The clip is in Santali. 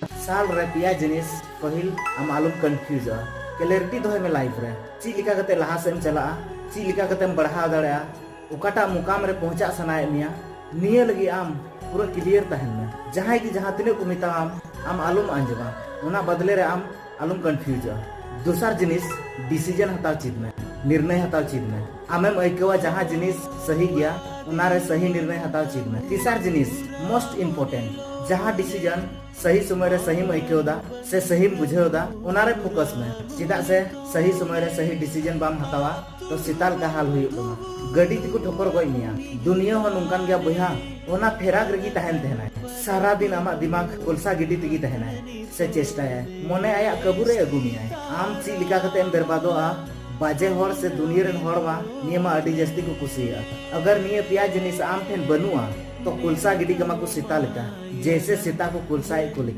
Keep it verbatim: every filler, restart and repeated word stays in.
ᱥᱟᱞ ᱨᱮ ᱯᱮᱭᱟ ᱡᱤᱱᱤᱥ ᱯᱟᱹᱦᱤᱞ ᱟᱢ ᱟᱞᱚᱢ ᱠᱚᱱᱯᱷᱤᱭᱩᱡᱚᱜᱼᱟ᱾ ᱠᱞᱮᱨᱤᱴᱤ ᱫᱚᱦᱚᱭ ᱢᱮ ᱞᱟᱭᱤᱯᱷ ᱨᱮ, ᱪᱮᱫ ᱞᱮᱠᱟ ᱠᱟᱛᱮ ᱞᱟᱦᱟ ᱥᱮᱫ ᱮᱢ ᱪᱟᱞᱟᱜᱼᱟ, ᱪᱮᱫ ᱞᱮᱠᱟ ᱠᱟᱛᱮᱢ ᱵᱟᱲᱦᱟᱣ ᱫᱟᱲᱮᱭᱟᱜᱼᱟ, ᱚᱠᱟᱴᱟᱜ ᱢᱩᱠᱟᱢ ᱨᱮ ᱯᱚᱸᱦᱪᱟᱜ ᱥᱟᱱᱟᱭᱮᱫ ᱢᱮᱭᱟ, ᱱᱤᱭᱟᱹ ᱞᱟᱹᱜᱤᱫ ᱟᱢ ᱯᱩᱨᱟᱹ ᱠᱞᱤᱭᱟᱨ ᱛᱟᱦᱮᱱ ᱢᱮ᱾ ᱡᱟᱦᱟᱸᱭ ᱜᱮ ᱡᱟᱦᱟᱸ ᱛᱤᱱᱟᱹᱜ ᱠᱚ ᱢᱮᱛᱟᱢᱟ, ᱟᱢ ᱟᱞᱚᱢ ᱟᱸᱡᱚᱢᱟ, ᱚᱱᱟ ᱵᱟᱫᱞᱮ ᱨᱮ ᱟᱢ ᱟᱞᱚᱢ ᱠᱚᱱᱯᱷᱤᱭᱩᱡᱚᱜᱼᱟ᱾ ᱫᱚᱥᱟᱨ ᱡᱤᱱᱤᱥ, ᱰᱤᱥᱤᱡᱚᱱ ᱦᱟᱛᱟᱣ ᱪᱮᱫ ᱢᱮ, ᱱᱤᱨᱱᱚᱭ ᱦᱟᱛᱟᱣ ᱪᱮᱫ ᱢᱮ᱾ ᱟᱢᱮᱢ ᱟᱹᱭᱠᱟᱹᱣᱟ ᱡᱟᱦᱟᱸ ᱡᱤᱱᱤᱥ ᱥᱟᱹᱦᱤ ᱜᱮᱭᱟ, ᱚᱱᱟᱨᱮ ᱥᱟᱹᱦᱤ ᱱᱤᱨᱱᱚᱭ ᱦᱟᱛᱟᱣ ᱪᱮᱫ ᱢᱮ᱾ ᱛᱮᱥᱟᱨ ᱡᱤᱱᱤᱥ, ᱢᱳᱥᱴ ᱤᱢᱯᱚᱨᱴᱮᱱᱴ, ᱡᱟᱦᱟᱸ ᱰᱤᱥᱤᱡᱚᱱ ᱥᱟᱹᱦᱤ ᱥᱚᱢᱚᱭ ᱨᱮ ᱥᱟᱹᱦᱤᱢ ᱟᱹᱭᱠᱟᱹᱣ ᱫᱟ ᱥᱮ ᱥᱟᱹᱦᱤᱢ ᱵᱩᱡᱷᱟᱹᱣ ᱫᱟ, ᱚᱱᱟᱨᱮ ᱯᱷᱳᱠᱟᱥ ᱢᱮ᱾ ᱪᱮᱫᱟᱜ ᱥᱮ ᱥᱟᱹᱦᱤ ᱥᱚᱢᱚᱭ ᱨᱮ ᱥᱟᱹᱦᱤ ᱰᱤᱥᱤᱡᱚᱱ ᱵᱟᱢ ᱦᱟᱛᱟᱣᱟ, ᱛᱚ ᱥᱮᱛᱟ ᱞᱮᱠᱟ ᱦᱟᱞ ᱦᱩᱭᱩᱜ ᱛᱟᱢᱟ᱾ ᱜᱟᱹᱰᱤ ᱛᱮᱠᱚ ᱴᱷᱚᱠᱚᱨ ᱜᱚᱡ ᱢᱮᱭᱟ, ᱫᱩᱱᱤᱭᱟᱹ ᱦᱚᱸ ᱱᱚᱝᱠᱟᱱ ᱜᱮᱭᱟ ᱵᱚᱭᱦᱟ, ᱚᱱᱟ ᱯᱷᱮᱨᱟᱠ ᱨᱮᱜᱮ ᱛᱟᱦᱮᱱ ᱛᱟᱦᱮᱱᱟᱭ᱾ ᱥᱟᱨᱟ ᱫᱤᱱ ᱟᱢᱟᱜ ᱫᱤᱢᱟᱜᱽ ᱠᱚᱞᱥᱟ ᱜᱤᱰᱤ ᱛᱮᱜᱮ ᱛᱟᱦᱮᱱᱟᱭ ᱥᱮ ᱪᱮᱥᱴᱟᱭᱟᱭ, ᱢᱚᱱᱮ ᱟᱭᱟᱜ ᱠᱟᱹᱵᱩ ᱨᱮ ᱟᱹᱜᱩ ᱢᱮᱭᱟᱭ᱾ ᱟᱢ ᱪᱮᱫ ᱞᱮᱠᱟ ᱠᱟᱛᱮ ᱮᱢ ᱵᱮᱨᱵᱟᱫᱚᱜᱼᱟ, ᱵᱟᱡᱮ ᱦᱚᱲ ᱥᱮ ᱫᱩᱱᱤᱭᱟᱹ ᱨᱮᱱ ᱦᱚᱲ ᱢᱟ ᱱᱤᱭᱟᱹ ᱢᱟ ᱟᱹᱰᱤ ᱡᱟᱹᱥᱛᱤ ᱠᱚ ᱠᱩᱥᱤᱭᱟᱜᱼᱟ᱾ ᱟᱜᱟᱨ ᱱᱤᱭᱟᱹ ᱯᱮᱭᱟ ᱡᱤᱱᱤᱥ ᱟᱢ ᱴᱷᱮᱱ ᱵᱟᱹᱱᱩᱜᱼᱟ, ᱛᱚ ᱠᱚᱞᱥᱟ ᱜᱤᱰᱤ ᱠᱟᱢᱟ ᱠᱚ ᱥᱮᱛᱟ ᱞᱮᱠᱟ, ᱡᱮᱭᱥᱮ ᱥᱮᱛᱟ ᱠᱚ ᱠᱚᱞᱥᱟᱭᱮᱫ ᱠᱚ ᱞᱮᱠᱟ᱾